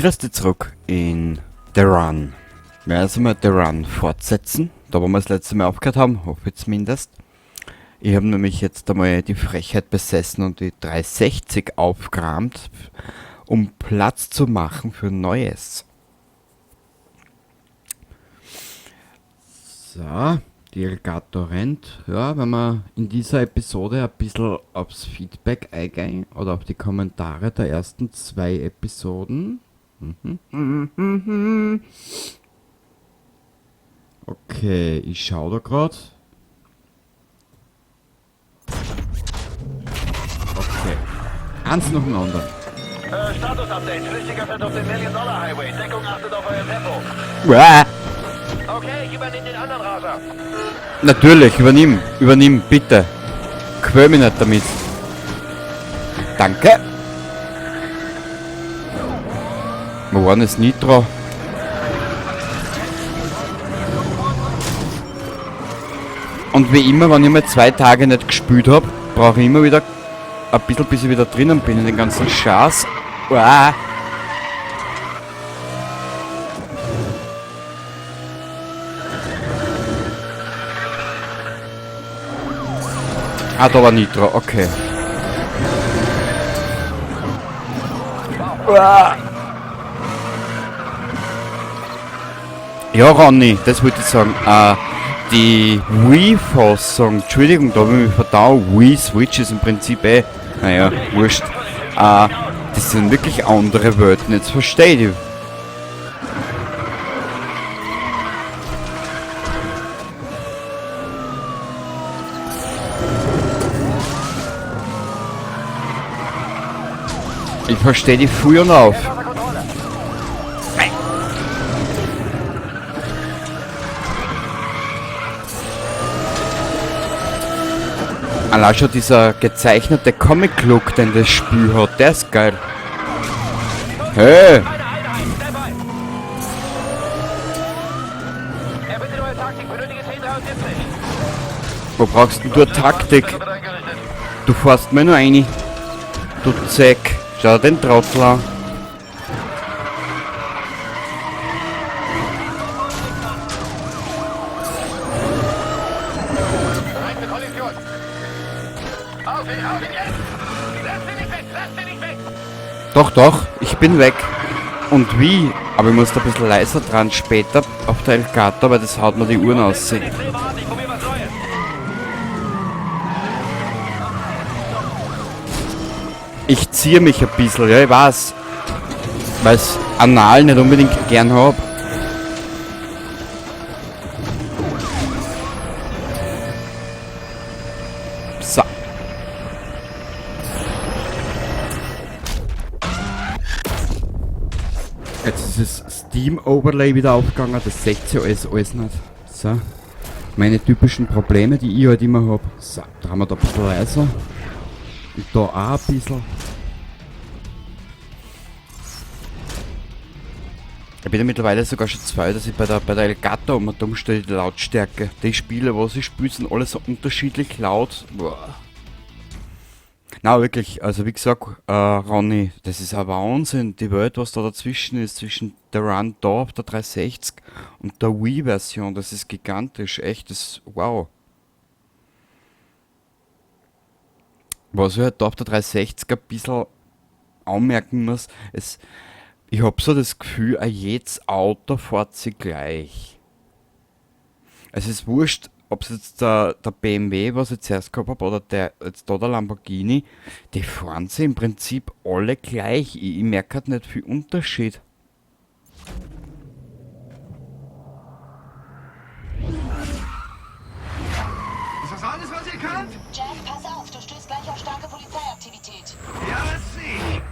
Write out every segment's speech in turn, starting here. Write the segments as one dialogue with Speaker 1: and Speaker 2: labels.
Speaker 1: Grüß dich zurück in The Run. Wir werden also mal The Run fortsetzen, da wo wir das letzte Mal aufgehört haben, hoffe ich zumindest. Ich habe nämlich jetzt einmal die Frechheit besessen und die 360 aufgerammt, um Platz zu machen für Neues. So, die Elgato rennt. Ja, wenn wir in dieser Episode ein bisschen aufs Feedback eingehen oder auf die Kommentare der ersten zwei Episoden. Okay, ich schau da grad. Okay. Eins nach dem anderen.
Speaker 2: Status-Update. Flüchtiger fährt auf dem Million-Dollar-Highway. Deckung achtet auf euer Tempo.
Speaker 1: Uah.
Speaker 2: Okay, ich übernehme den anderen Raser.
Speaker 1: Natürlich, übernimm, übernimm, bitte. Quäl mich nicht damit. Danke. Wo war denn das Nitro? Und wie immer, wenn ich mal 2 Tage nicht gespielt hab, brauche ich immer wieder ein bisschen, bis ich wieder drinnen bin in den ganzen Schatz. Uah. Ah, da war Nitro, okay. Uah. Ja, Ronny, das wollte ich sagen. Die Wii-Fassung, Entschuldigung, da hab ich mich vertan, Wii Switch ist im Prinzip eh, naja, wurscht. Das sind wirklich andere Welten, jetzt verstehe ich. Ich verstehe die früh und auf. Allein schon dieser gezeichnete Comic-Look, den das Spiel hat, der ist geil. Hey! Wo brauchst denn du eine Taktik? Du fährst mir nur rein. Du Zeck. Schau den Trottel an. Doch, doch, ich bin weg. Und wie? Aber ich muss da ein bisschen leiser dran später auf der Elgato, weil das haut mir die Uhren aus. Ich ziehe mich ein bisschen, ja, ich weiß. Weil's anal nicht unbedingt gern hab. So. Jetzt ist das Steam Overlay wieder aufgegangen, das seht ihr alles nicht. So. Meine typischen Probleme, die ich halt immer hab. So, da haben wir da ein bisschen leiser. Und da auch ein bisschen. Ich bin ja mittlerweile sogar schon zwei, dass ich bei der Elgato immer dumm stehe, die Lautstärke. Die Spiele, was ich spiele, sind alle so unterschiedlich laut. Boah. Na wirklich, also wie gesagt, Ronny, das ist ein Wahnsinn, die Welt, was da dazwischen ist, zwischen der Run da auf der 360 und der Wii-Version, das ist gigantisch, echt, das ist wow. Was ich halt da auf der 360 ein bisschen anmerken muss, ich hab so das Gefühl, ein jedes Auto fährt sich gleich. Es ist wurscht, ob's jetzt der BMW, was ich zuerst gehabt hab, oder der, jetzt da der Lamborghini, die fahren sich im Prinzip alle gleich. Ich merk halt nicht viel Unterschied.
Speaker 2: Ist das alles, was ihr könnt?
Speaker 3: Jack, pass auf, du stößt gleich auf starke Polizeiaktivität.
Speaker 2: Ja, das sehe ich.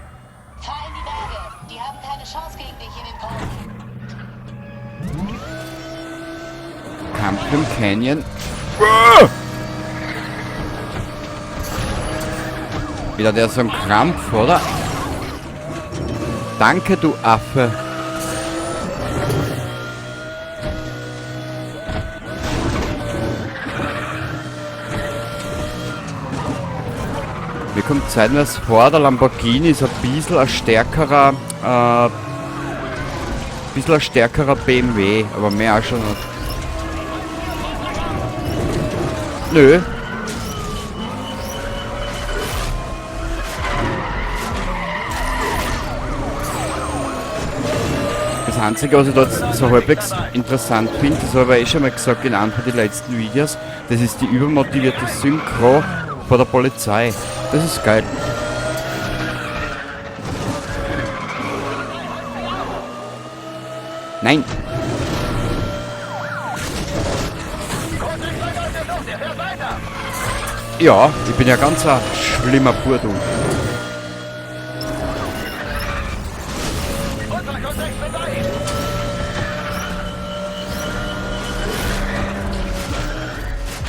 Speaker 3: Fahr in die Berge. Die haben keine Chance gegen dich in den Kurven.
Speaker 1: Kampf im Canyon. Uah! Wieder der so ein Krampf, oder? Danke, du Affe. Mir kommt zeitweise vor, der Lamborghini ist ein bisschen ein stärkerer Bisschen ein stärkerer BMW, aber mehr auch schon nicht. Nö. Das Einzige, was ich dort so halbwegs interessant finde, das habe ich eh schon mal gesagt in einem von den letzten Videos, das ist die übermotivierte Synchro vor der Polizei. Das ist geil. Nein! Ja, ich bin ja ganz ein schlimmer Bub, du.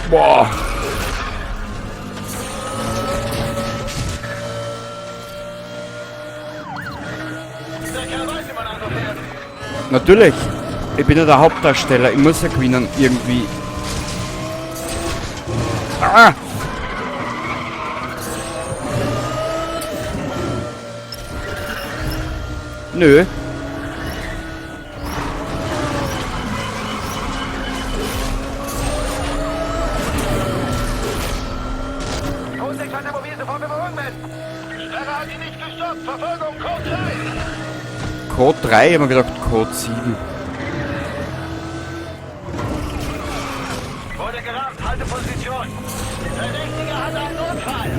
Speaker 1: Boah! Natürlich! Ich bin ja der Hauptdarsteller, ich muss ja gewinnen, irgendwie. Ah! Nö. Code 3, ich hab mir gedacht Code 7.
Speaker 2: Wurde gerammt, halte Position. Verdächtiger hat einen Unfall.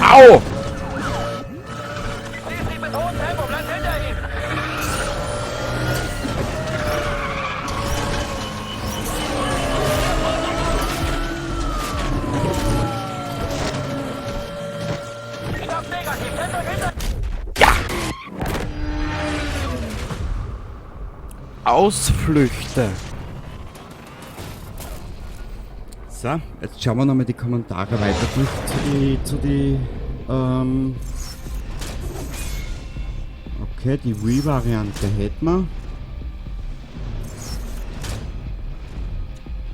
Speaker 1: Au!
Speaker 2: Sieh sie mit hohem Tempo, bleib hinter ihm. Stopp, negativ, Tempo hinter.
Speaker 1: Ja! Ausflüchte. So, jetzt schauen wir nochmal die Kommentare weiter durch zu die okay, die Wii-Variante hätten wir.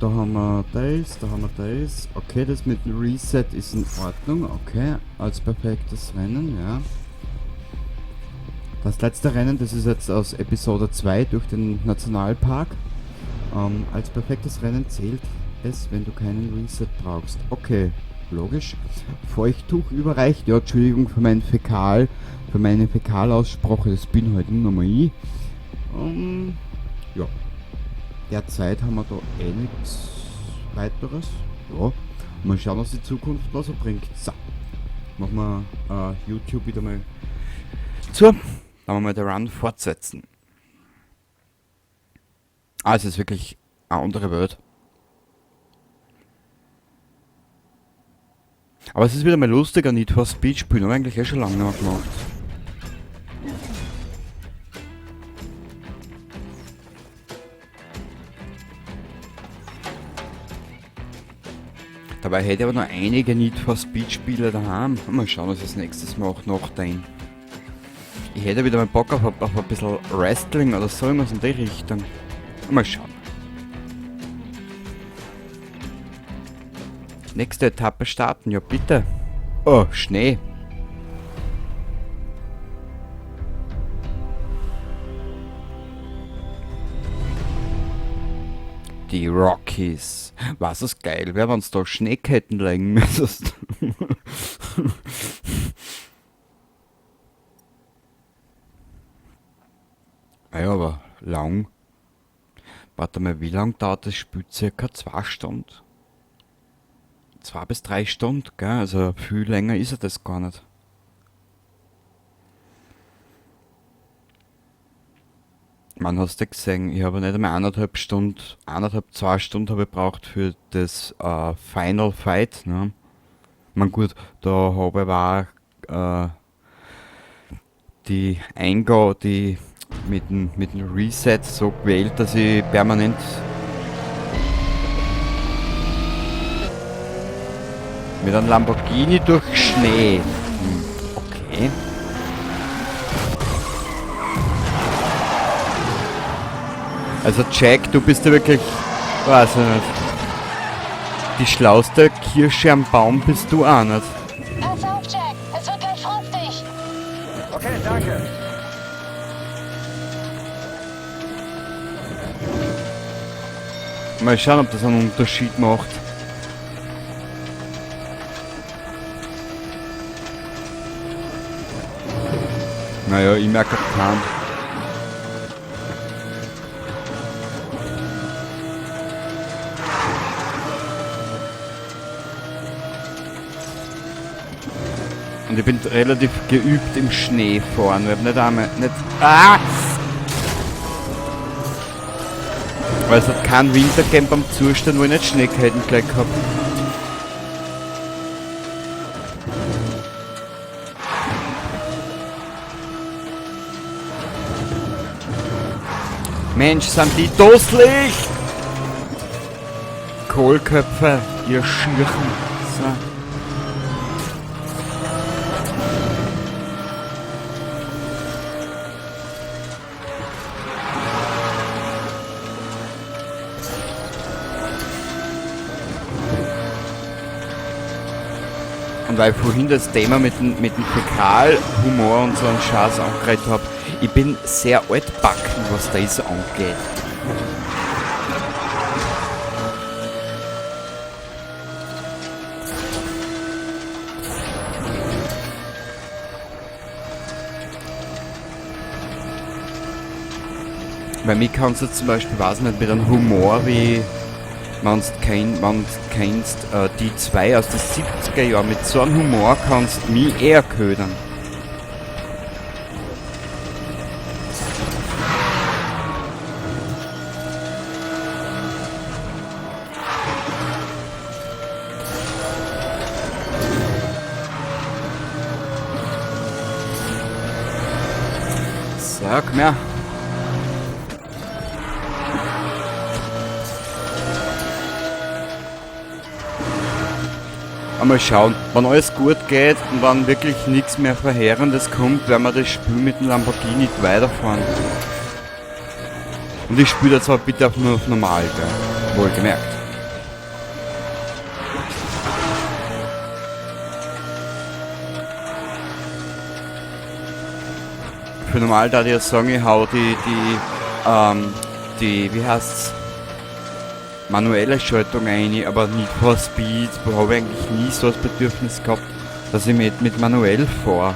Speaker 1: Da haben wir das, da haben wir das. Okay, das mit dem Reset ist in Ordnung. Okay, als perfektes Rennen, ja. Das letzte Rennen, das ist jetzt aus Episode 2 durch den Nationalpark. Als perfektes Rennen zählt es, wenn du keinen Reset brauchst. Okay, logisch. Feuchttuch überreicht. Ja, Entschuldigung für mein Fäkal, für meine Fäkalaussprache, das bin halt nur mal ich. Ja. Derzeit haben wir da eh nix weiteres. Ja. Mal schauen, was die Zukunft noch so bringt. So. Machen wir YouTube wieder mal zu. Dann wir mal den Run fortsetzen. Ah, es ist wirklich eine andere Welt. Aber es ist wieder mal lustig, ein Need for Speed spielen, haben wir eigentlich eh schon lange nicht mehr gemacht. Dabei hätte ich aber noch einige Need for Speed Spiele daheim. Mal schauen, was ich als nächstes Mal auch noch dahin. Ich hätte wieder mal Bock auf ein bisschen Wrestling oder so irgendwas in die Richtung. Mal schauen. Nächste Etappe starten, ja bitte. Oh, Schnee. Die Rockies. Was ist geil wäre, wenn's da Schneeketten legen müsstest. Ja, aber lang. Warte mal, wie lang dauert das Spiel? Circa 2 Stunden. 2 bis 3 Stunden, gell? Also viel länger ist er das gar nicht. Man, hast du gesehen, ich habe nicht einmal eineinhalb Stunden, eineinhalb, 2 Stunden habe ich gebraucht für das Final Fight. Ne? Man gut, da habe ich auch die Eingabe, die mit dem Reset so gewählt, dass ich permanent mit einem Lamborghini durch Schnee. Okay. Also Jack, du bist ja wirklich, weiß ich nicht. Die schlauste Kirsche am Baum bist du auch nicht.
Speaker 3: Pass auf, Jack. Es wird gleich frostig.
Speaker 2: Okay, danke.
Speaker 1: Mal schauen, ob das einen Unterschied macht. Naja, ich merke keinen. Und ich bin relativ geübt im Schnee fahren. Ich hab nicht einmal. Nicht, ah! Weil es hat keinen Winter gegeben beim Zustand, wo ich nicht Schneeketten gleich hab. Mensch, sind die dusselig! Kohlköpfe, ihr Schirchen. So. Und weil ich vorhin das Thema mit dem Fäkalhumor und so einen Scheiß angeredet habe, ich bin sehr altbacken, was das angeht. Bei mir kannst du zum Beispiel, weiß nicht, mit einem Humor wie wenn du kennst, die zwei aus den 70er Jahren, mit so einem Humor kannst du mich eher ködern. Sag mir. Einmal schauen, wenn alles gut geht und wenn wirklich nichts mehr Verheerendes kommt, werden wir das Spiel mit dem Lamborghini weiterfahren. Und ich spiele das aber bitte auch nur auf normal, gell? Wohlgemerkt. Für normal da ich ja sagen, ich hau die, wie heißt's? Manuelle Schaltung ein, aber nicht vor Speed, wo habe ich eigentlich nie so das Bedürfnis gehabt, dass ich mit manuell fahre.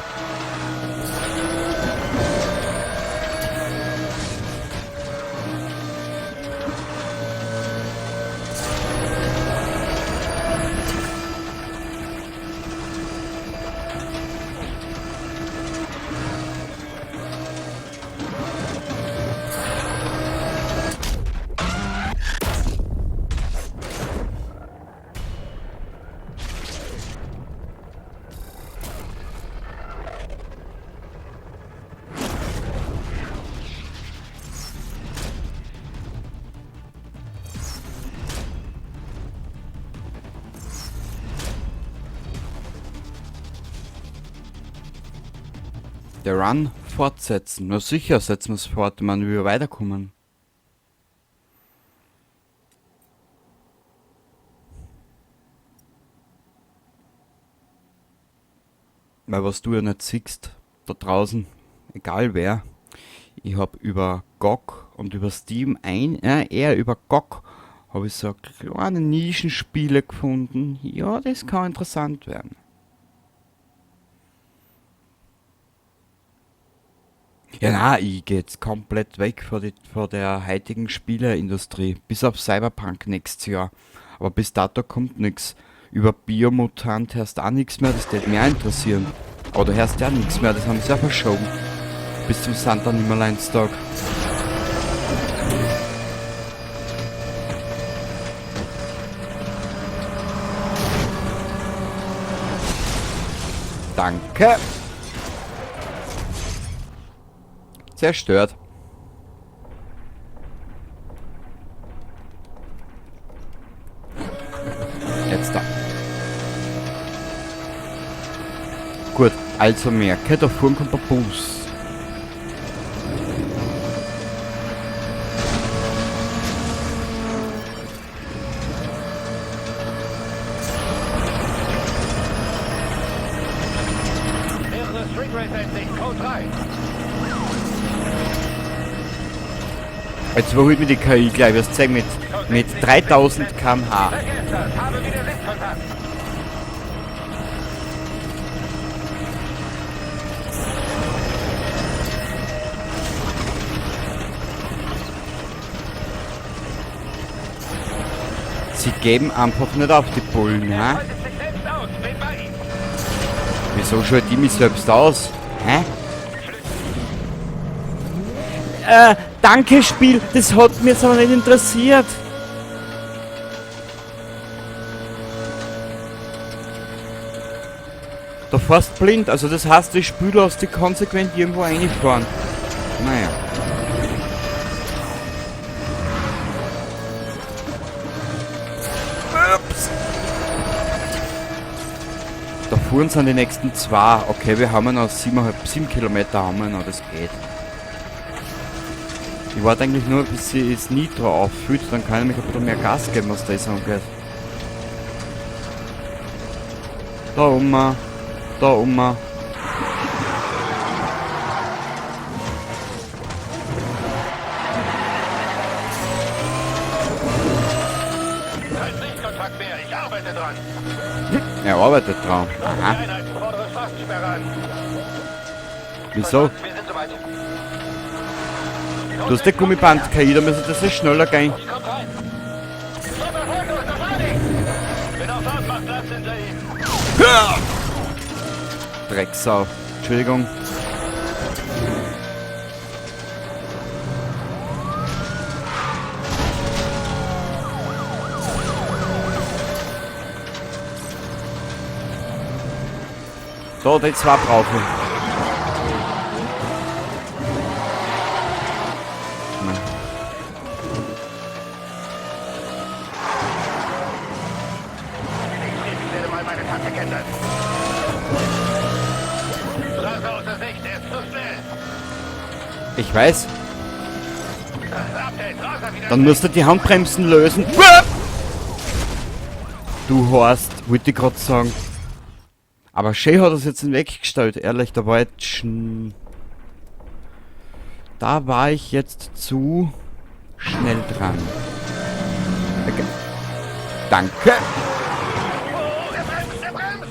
Speaker 1: Der Run fortsetzen. Na sicher, setzen wir es fort, ich meine, wie wir weiterkommen. Weil was du ja nicht siehst, da draußen, egal wer, ich hab über GOG und über Steam eher über GOG, hab ich so kleine Nischenspiele gefunden. Ja, das kann interessant werden. Ja, na, ich geh jetzt komplett weg von der heutigen Spieleindustrie. Bis auf Cyberpunk nächstes Jahr. Aber bis dato kommt nix. Über Biomutant hörst auch nix mehr, das würde mich auch interessieren. Aber du hörst ja nix mehr, das haben sie ja verschoben. Bis zum Santa Nimmerleinstag. Danke. Zerstört. Jetzt da. Gut, also merke, da vorne kommt der Bus.
Speaker 2: Tracer in Sicht, Code 3.
Speaker 1: Jetzt überholt mich die KI gleich, wirst zeigen, mit 3000 km/h.
Speaker 2: Vergesst das, habe wieder Sichtkontakt.
Speaker 1: Sie geben einfach nicht auf, die Bullen, hä?
Speaker 2: Schaltet sich selbst aus, bin bei Ihnen.
Speaker 1: Wieso schalte ich mich selbst aus? Hä? Danke Spiel, das hat mir jetzt aber nicht interessiert. Da fährst blind, also das heißt, das Spiel lässt dich konsequent irgendwo reinfahren. Naja. Ups. Da fuhren sind die nächsten zwei. Okay, wir haben ja noch 7,5, 7 Kilometer haben wir noch, das geht. Ich warte eigentlich nur, bis sie das Nitro auffüllt, dann kann ich mich ein bisschen mehr Gas geben, was das angeht. Da oben, da oben.
Speaker 2: Kein Sichtkontakt mehr, ich arbeite dran.
Speaker 1: Er arbeitet dran. Aha.
Speaker 2: Einheit, fordere Straßensperre an.
Speaker 1: Wieso?
Speaker 2: Wir sind soweit.
Speaker 1: Du hast der Gummiband-KI, da müsste das ja schneller gehen.
Speaker 2: Ich komm rein. Stopp, erfolglos, das war nichts. Bin auf Fahrt, macht Platz hinter ihm.
Speaker 1: Drecksau. Entschuldigung. Da, die zwei brauche ich. Nein.
Speaker 2: Ich werde mal meine Taktik ändern. Rasse außer Sicht, er ist zu schnell.
Speaker 1: Ich weiß.
Speaker 2: Update, Raser wieder.
Speaker 1: Dann musst du die Handbremsen lösen. Du Horst, wollte ich grad sagen. Aber schön hat er's jetzt weggestellt, ehrlich, da war jetzt da war ich jetzt zu schnell dran. Okay. Danke.
Speaker 2: Oh, er bremst, er bremst.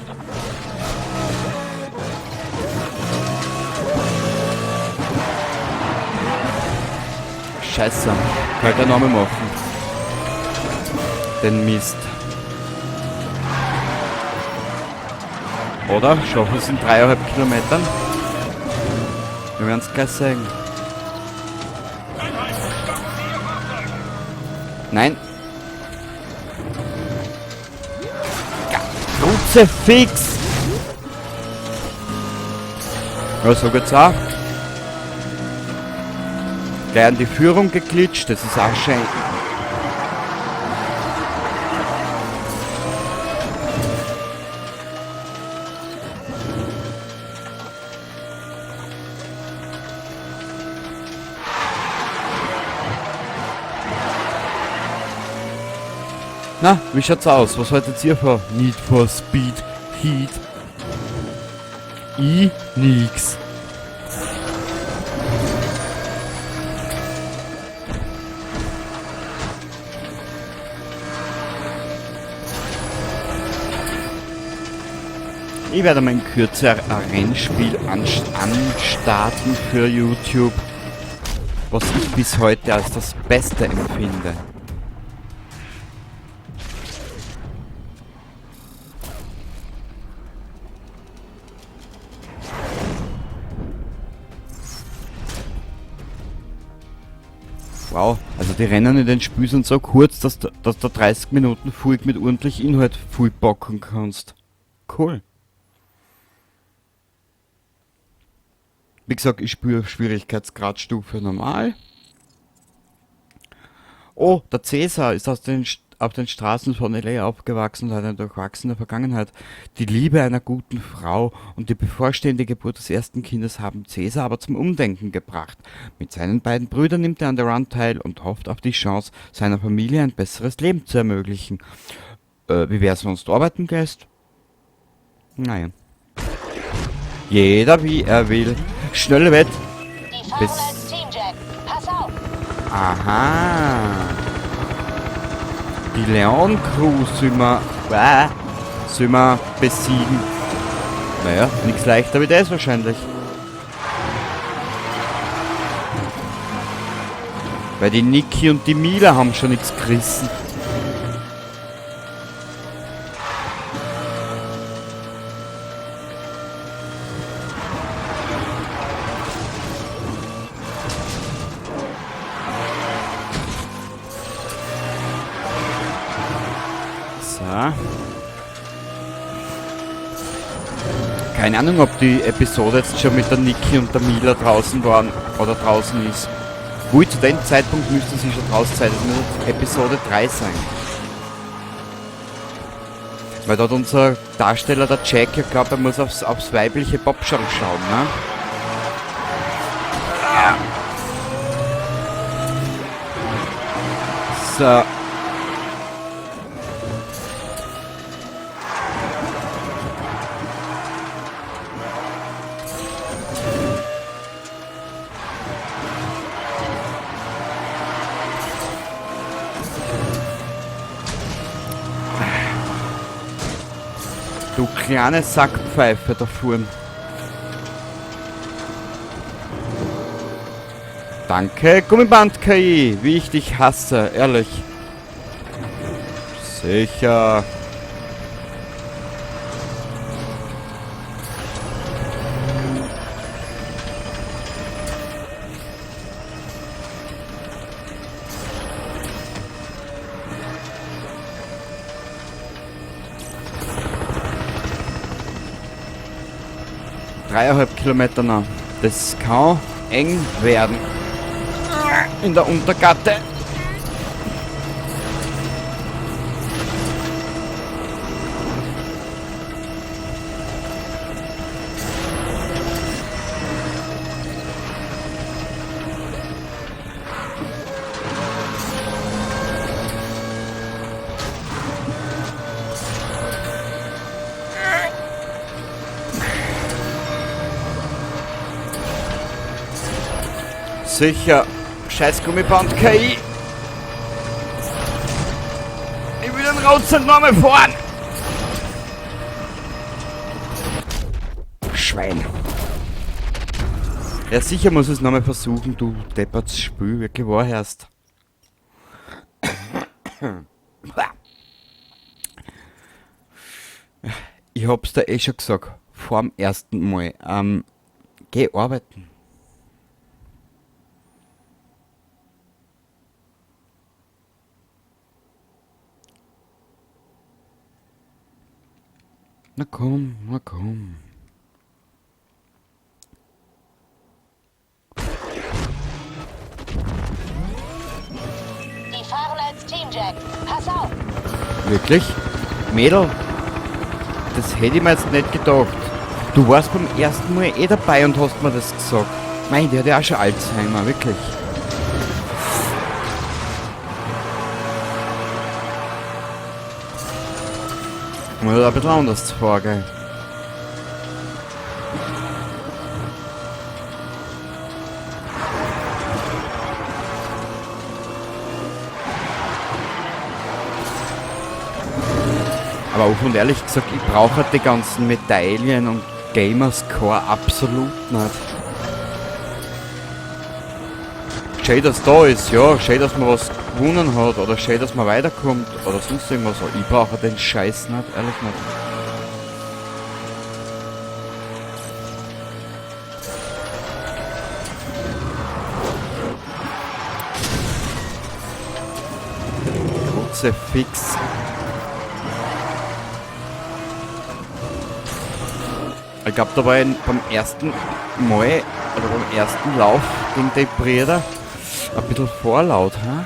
Speaker 1: Scheiße. Kann ich den Namen machen. Den Mist. Oder? Schaffen wir es in dreieinhalb Kilometern? Wir werden's gleich sehen. Nein. Kruzifix! Ja, so geht's auch. Gleich an die Führung geglitscht, das ist auch schön. Na, wie schaut's aus? Was haltet ihr von Need for Speed Heat? I nix. Ich werde mein Kürze ein Rennspiel anstarten für YouTube, was ich bis heute als das Beste empfinde. Wow, also die Rennen in den Spielen sind so kurz, dass du 30 Minuten Folge mit ordentlich Inhalt vollpacken kannst. Cool. Wie gesagt, ich spiele auf Schwierigkeitsgradstufe normal. Oh, der Cäsar ist auf den Straßen von LA aufgewachsen und hat eine durchwachsene Vergangenheit. Die Liebe einer guten Frau und die bevorstehende Geburt des ersten Kindes haben Cäsar aber zum Umdenken gebracht. Mit seinen beiden Brüdern nimmt er an der Run teil und hofft auf die Chance, seiner Familie ein besseres Leben zu ermöglichen. Wie wär's, wenn du arbeiten gehst? Naja. Jeder wie er will. Schnelle Wett.
Speaker 3: Die fahren als Team, Jack. Pass auf.
Speaker 1: Aha. Die Leon Crew sollen wir besiegen. Naja, nichts leichter wie das wahrscheinlich. Weil die Niki und die Mila haben schon nichts gerissen. So. Keine Ahnung, ob die Episode jetzt schon mit der Niki und der Mila draußen waren oder draußen ist. Wo zu dem Zeitpunkt müsste sie schon draußen sein. Das muss Episode 3 sein. Weil dort unser Darsteller, der Jack, ja glaubt, er muss aufs weibliche Popschau schauen, ne? So. Du kleine Sackpfeife da vorn. Danke, Gummiband-KI, wie ich dich hasse, ehrlich. Sicher. Dreieinhalb Kilometer noch. Das kann eng werden. In der Untergatte. Sicher. Scheiß Gummiband KI. Ich will den Roadster nochmal fahren. Schwein. Ja, sicher muss ich es nochmal versuchen, du depperts Spül, wirklich wahr herrst. Ich hab's da eh schon gesagt, vor dem ersten Mal. Geh arbeiten. Na komm, na komm.
Speaker 3: Die fahren als Team, Jack. Pass auf.
Speaker 1: Wirklich? Mädel? Das hätte ich mir jetzt nicht gedacht. Du warst beim ersten Mal eh dabei und hast mir das gesagt. Nein, der hat ja auch schon Alzheimer, wirklich. Muss ein bisschen anders vorgehen. Aber offen und ehrlich gesagt, ich brauche halt die ganzen Medaillen und Gamerscore absolut nicht. Schön, dass da ist, ja. Schön, dass man was gewonnen hat oder schön, dass man weiterkommt oder sonst irgendwas. Aber ich brauche den Scheiß nicht, ehrlich nicht. Kruzifix. Ich glaub, da war ich beim ersten Mal oder beim ersten Lauf gegen die Brüder ein bisschen vorlaut, ha?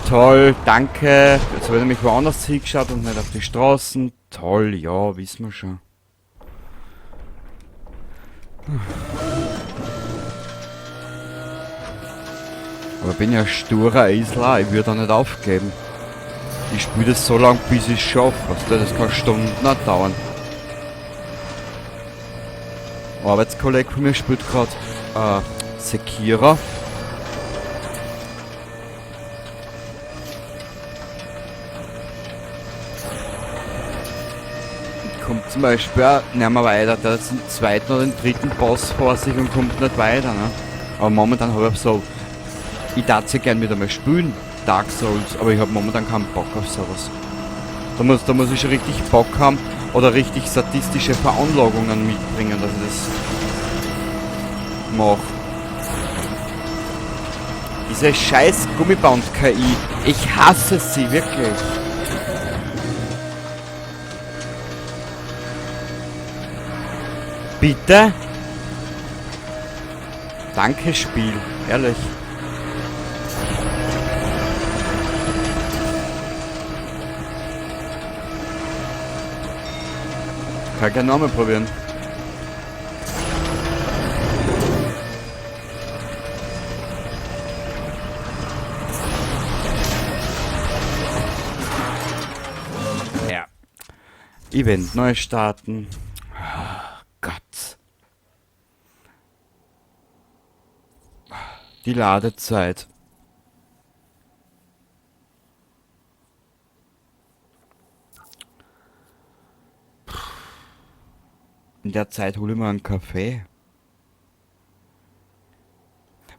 Speaker 1: Toll, danke. Jetzt habe ich nämlich woanders hingeschaut und nicht auf die Straßen. Toll, ja, wissen wir schon. Aber ich bin ja sturer Isler, ich würde da nicht aufgeben. Ich spiele das so lange, bis ich es schaffe. Weißt du, das kann Stunden nicht dauern. Ein Arbeitskollege von mir spielt gerade Sekiro. Kommt zum Beispiel auch nicht mehr weiter. Der hat den zweiten oder den dritten Boss vor sich und kommt nicht weiter. Ne? Aber momentan habe ich so. Ich darf sie gern wieder mal spielen, Dark Souls, aber ich habe momentan keinen Bock auf sowas. Da muss ich schon richtig Bock haben oder richtig sadistische Veranlagungen mitbringen, dass ich das mache. Diese scheiß Gummiband-KI, ich hasse sie wirklich. Bitte? Danke, Spiel, ehrlich. Kann ich gerne nochmal probieren. Ja. Event neu starten. Oh Gott. Die Ladezeit. In der Zeit hole ich mir einen Kaffee.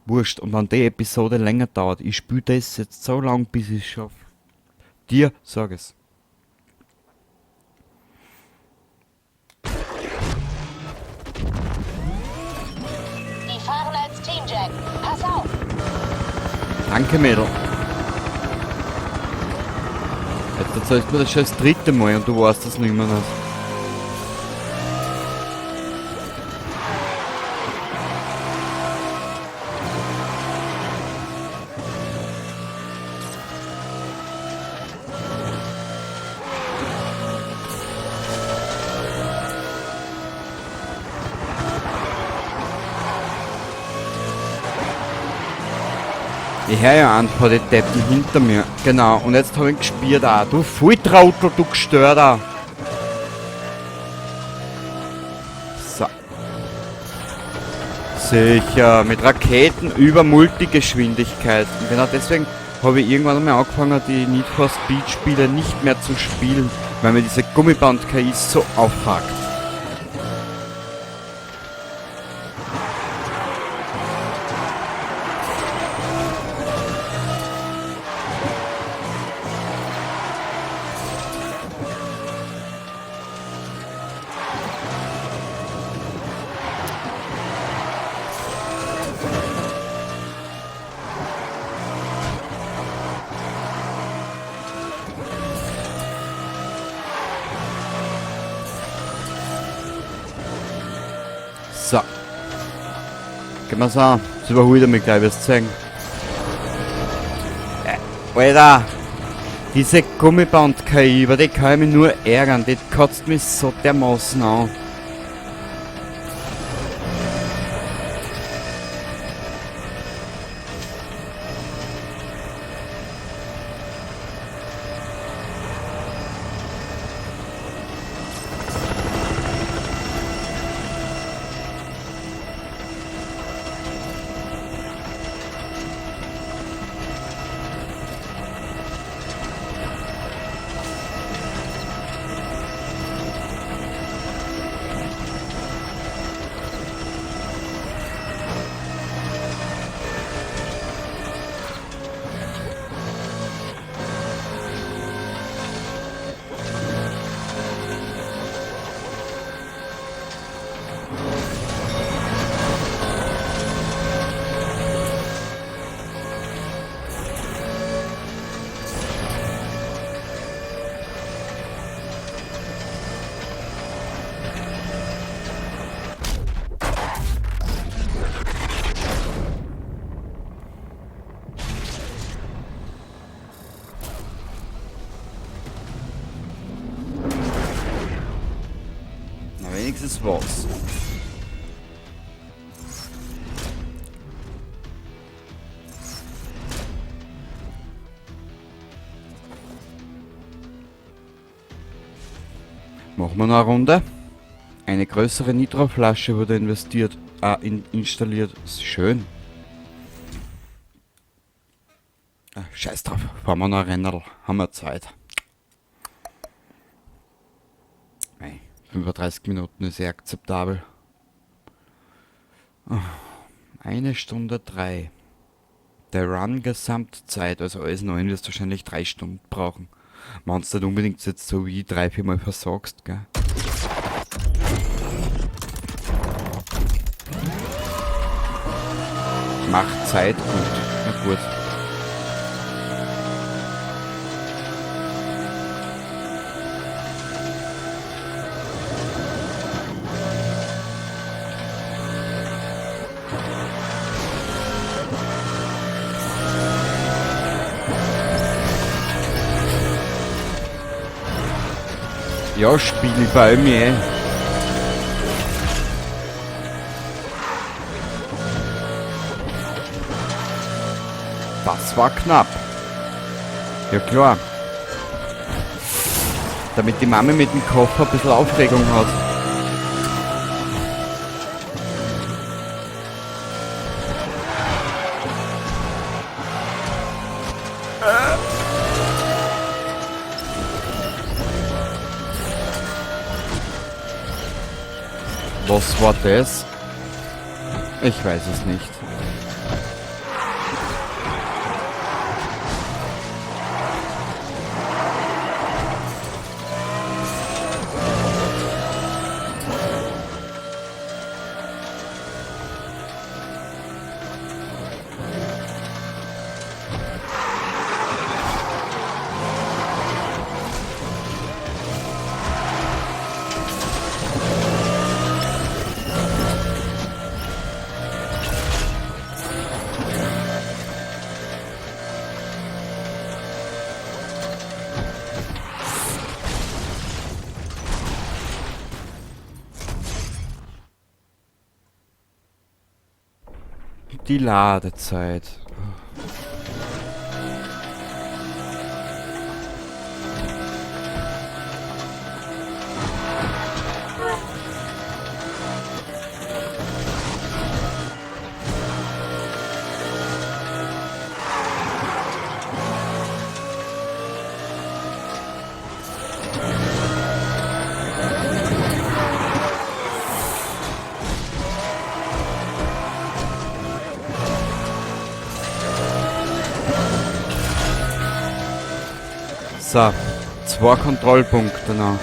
Speaker 1: Wurscht, und wenn die Episode länger dauert, ich spiele das jetzt so lang, bis ich es schaffe. Dir sag es.
Speaker 3: Die fahren als Team, Jack. Pass auf!
Speaker 1: Danke, Mädel. Jetzt erzählst du mir das schon das dritte Mal und du weißt das nicht mehr. Nicht. Ich hör ja einen von den Deppen hinter mir. Genau, und jetzt hab ich ihn gespürt auch. Du Volltrottel, du Gestörter. So. Sicher, mit Raketen über Multigeschwindigkeit. Und genau deswegen habe ich irgendwann einmal angefangen, die Need for Speed Spiele nicht mehr zu spielen, weil mir diese Gummiband-KI so auffuckt. So. Gehen wir's an. Das überhole ich mich gleich, wirst du sehen. Alter! Diese Gummiband-KI, über die kann ich mich nur ärgern. Die kotzt mich so dermaßen an. Wenigstens was. Machen wir noch eine Runde. Eine größere Nitroflasche wurde installiert. Ist schön. Ah, scheiß drauf. Fahren wir noch ein Rennerl. Haben wir Zeit. Mei, 35 Minuten ist eh akzeptabel. 1 Stunde 3. Der Run Gesamtzeit, also alles 9 wirst du wahrscheinlich 3 Stunden brauchen. Wenn du nicht unbedingt jetzt so wie 3, 4 Mal versagst, gell? Macht Zeit gut. Na gut. Ja, Spiegel bei mir. Das war knapp. Ja klar. Damit die Mami mit dem Koffer ein bisschen Aufregung hat. Was war das? Ich weiß es nicht. Die Ladezeit. So, 2 Kontrollpunkte noch.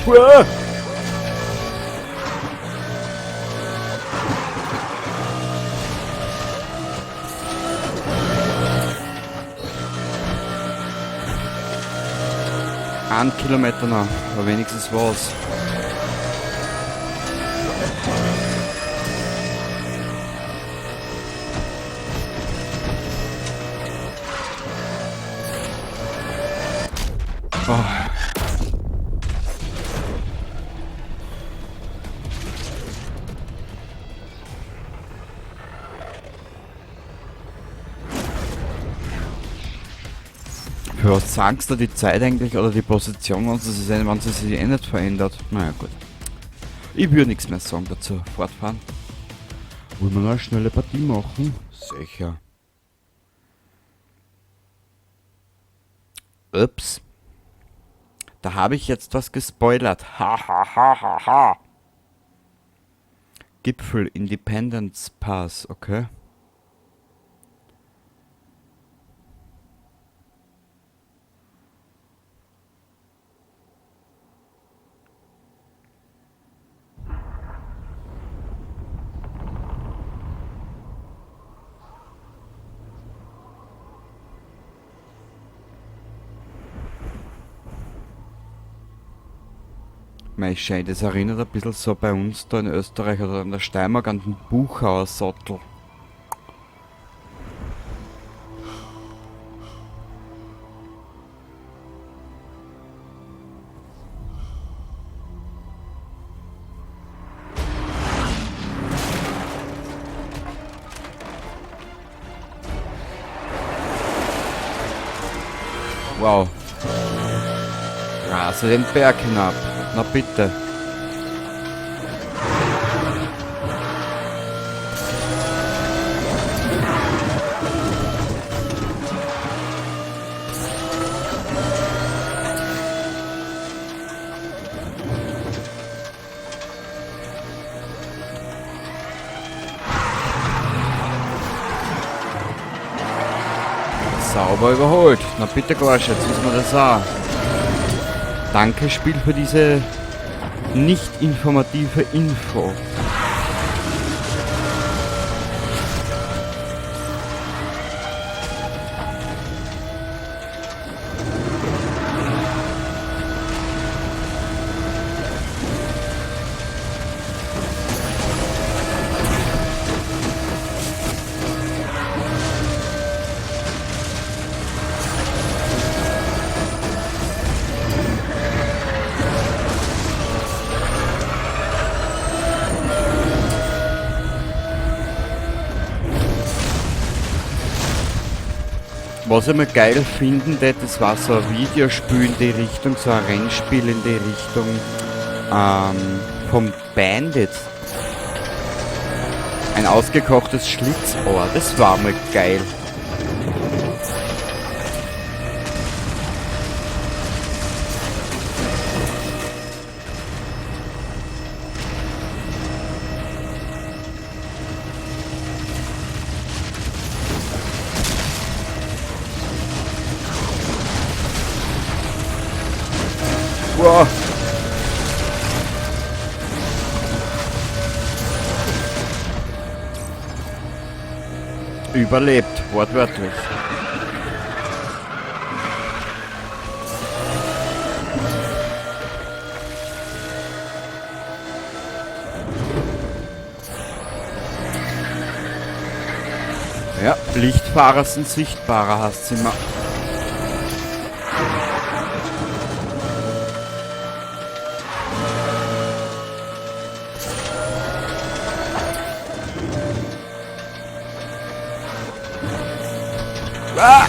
Speaker 1: Uah! Ein Kilometer noch, aber wenigstens was. Oh. Für was sagst du die Zeit eigentlich oder die Position, wenn sie sich eh nicht verändert? Naja, gut. Ich würde nichts mehr sagen dazu. Fortfahren. Wollen wir noch eine schnelle Partie machen? Sicher. Ups. Da habe ich jetzt was gespoilert. Ha ha ha ha ha. Gipfel Independence Pass, okay. Mei, schön, das erinnert ein bisschen so bei uns da in Österreich oder in der Steiermark an den Buchauer Sattel. Wow. Rase den Berg hinab. Na bitte. Sauber überholt. Na bitte, Gorsch, jetzt wissen wir das auch. Danke, Spiel, für diese nicht informative Info. Was ich mal geil finden tät, das war so ein Videospiel in die Richtung, so ein Rennspiel in die Richtung vom Bandit. Ein ausgekochtes Schlitzohr, das war mal geil. Wow. Überlebt, wortwörtlich. Ja, Lichtfahrer sind sichtbarer, heißt's immer. Ah!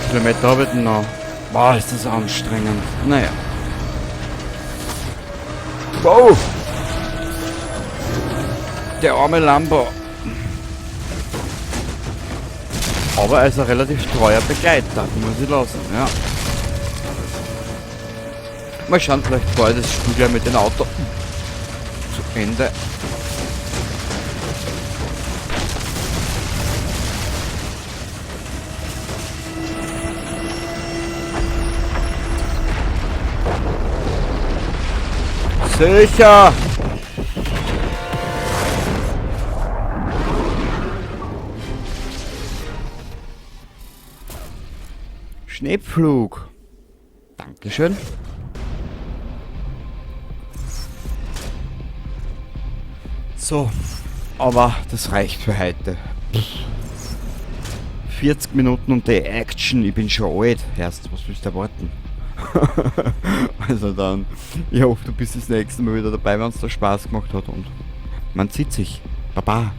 Speaker 1: Kilometer habe ich denn noch? Boah, ist das anstrengend. Naja. Wow! Der arme Lambo. Aber er ist ein relativ treuer Begleiter, muss ich lassen, ja. Mal schauen, vielleicht fahre ich das Spiel gleich mit dem Auto zu Ende. Sicher! Schneepflug. Dankeschön. So, aber das reicht für heute. 40 Minuten und die Action, ich bin schon alt. Erst, was willst du erwarten? Also dann, ich hoffe, du bist das nächste Mal wieder dabei, wenn es dir Spaß gemacht hat und man sieht sich. Baba.